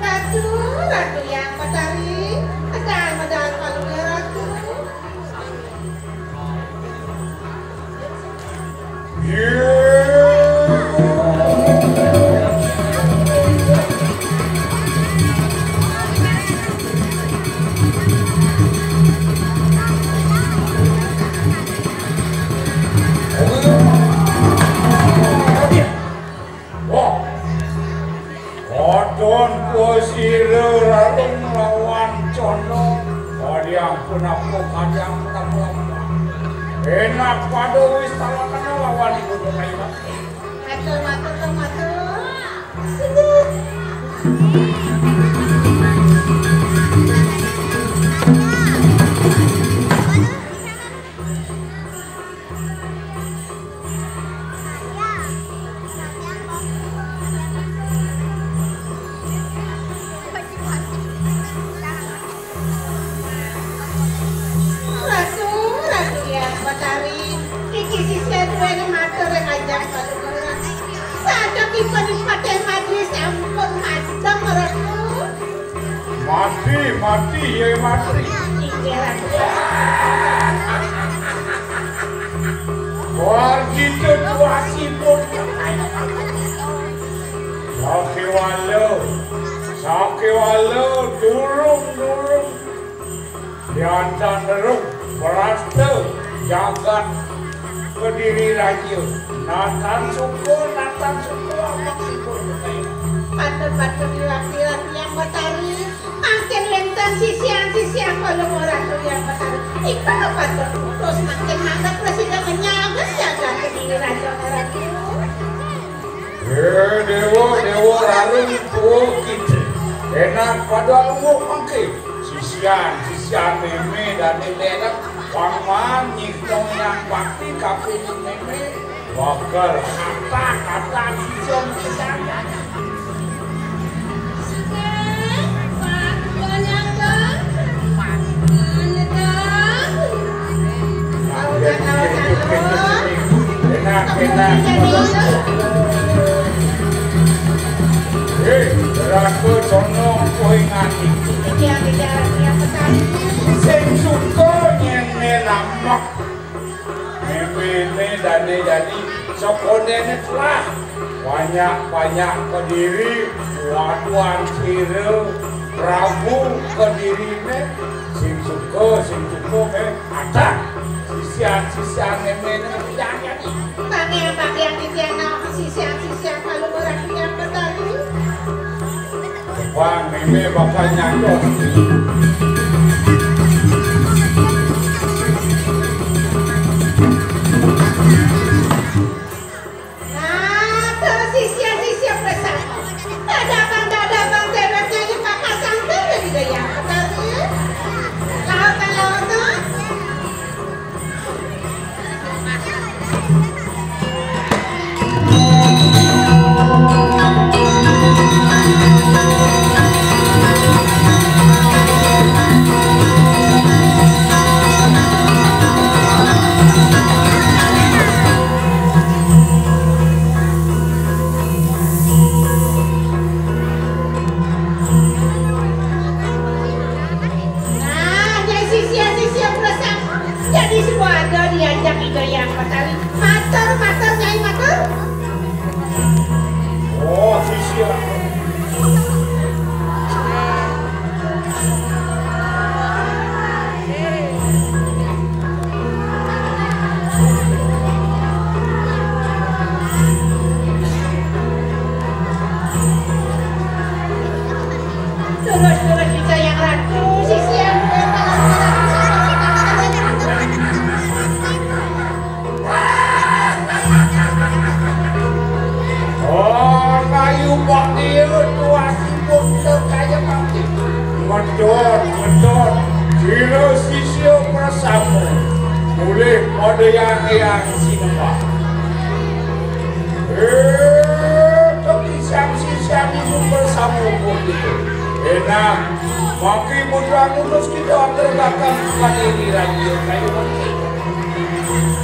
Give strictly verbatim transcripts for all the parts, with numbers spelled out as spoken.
Ratu, Ratu Hyang Batari, medal-medal Palungguh Ratu. Wah, kadang ku sira Rarung lawan Condong. Kadang punapa, kadang punapa lawan. Enak pada wis talakana lawan ibu kaibat. Matur, matur, matur. Ratu, Ratu Hyang Batari, iki sisya duweni matur ring ajeng Palungguh. Sadhep ipun Patih Madri sampun madheng, Ratu. Mati, mati, Yai Madri. Inggih, Ratu. Wargita tuasipun. Sakéwala, sakéwala, durung, durung. Diantan rung, prasta, jagat, Kediri Raja. Natan suka, natan suka, abang sipun. Patut, patut, liwat, liwat, Hyang Batari. Mangkin wénten sisian-sisian Palungguh Ratu Hyang Batari. Ika patut putus, mangkin mangga prasida ngenyaga jagat Kediri Raja, Ratu. Eh, Déwa, Déwa Rarung tua kita. Enak pada lungguh mangke. Sisian, sisian mémé dané daerah. Pangman nyikno yang bakti kaping mémé. Bakal kata, kata sisian, sisian. Enak, enak. Hei, raga condong kowe ngati. Sing suka nyene lamek. Méméné dané dadi sakondéné telah. Banyak-banyak Kediri, waduan sira, Prabu Kediriné, sing suka, sing suka, eh, ada. Sisian-sisian méméné, jangan. Tanging bagian titiang nawang sisian-sisian Palungguh Ratu Hyang Batari. Bang, mémé bakal nyantos. Nah, terus sisia-sisia bersama. Dadabang, dadabang, tebet nyanyi papasan, tebet di daya. Lautan, lautan. Nah, jadi sisia-sisia perasaan. Jadi semua ada diajak Ida Yang Batari. Matur, matur, Nyai, matur. Oh, sisia. Terus, terus kita yang ratu, sisi yang Oh, kayu bakti tuasipun kaya mati. Medot, medot, sira sisia prasama. Mulih pada yang yang sinembah. Eh, tapi siang Nah, mangkin putra lulus kita terbatas pada ini radio kayu mangkin.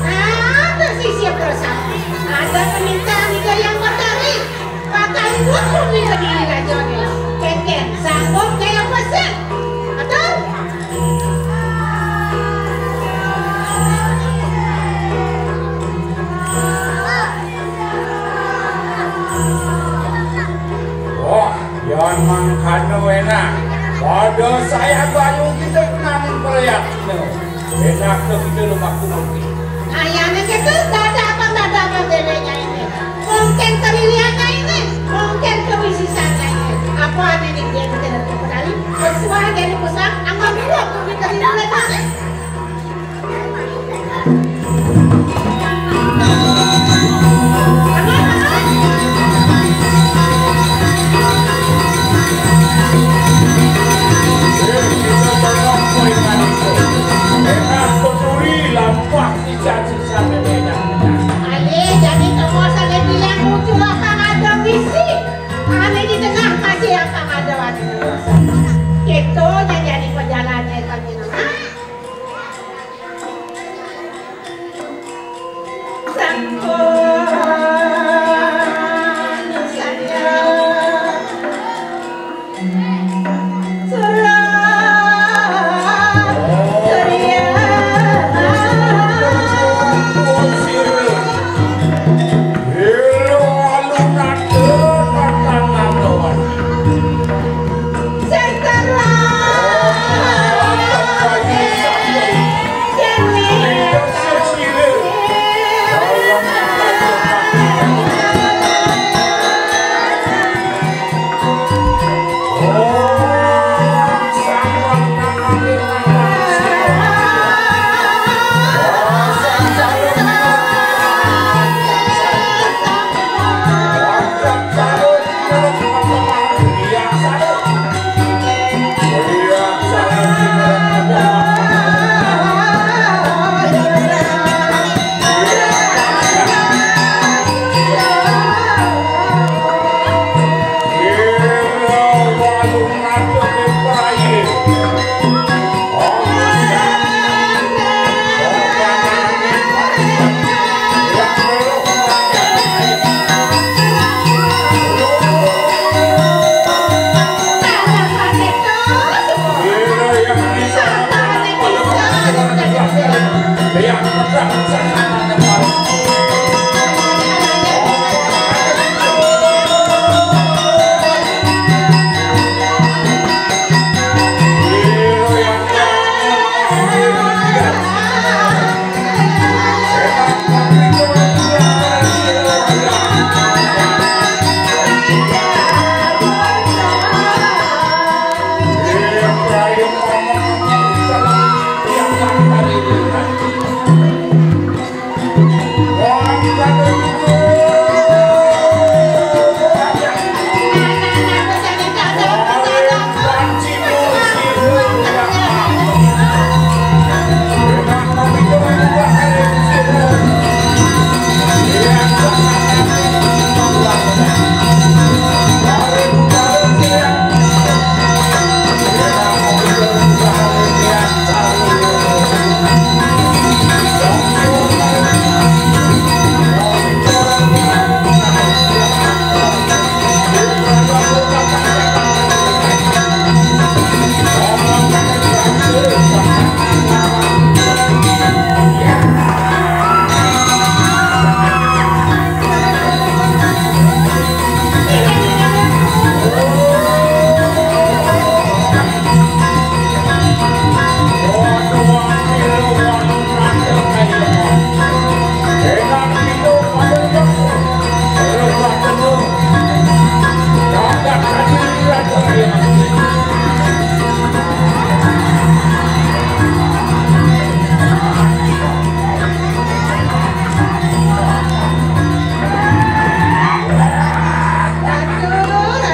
Nah, tersisir bersama. Ada permintaan kita yang menarik. Pakai dua puluh menit ini radio ni. Keke, sanggup gaya pesan. Betul? Wah, yan mangkano enak. Pada saya baru kita kenal melihat. Enak tu kita rumah kumpul. Ayahnya kita tak ada apa, tak ada apa bedanya ini. Mungkin keriliannya ini, mungkin kewisisannya ini. Apa ada di dia kita dapat medali? Sesuai dari pesan, angkat dulu, kita di mana? Aye, jadi kamu asal bilang muncul apa ada misi. Ane di tengah masih apa ada. Kita jadi perjalannya kami.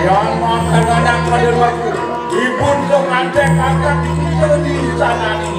Yang makan anak pada waktu ibu tu ngantek angkat kita di sana ni.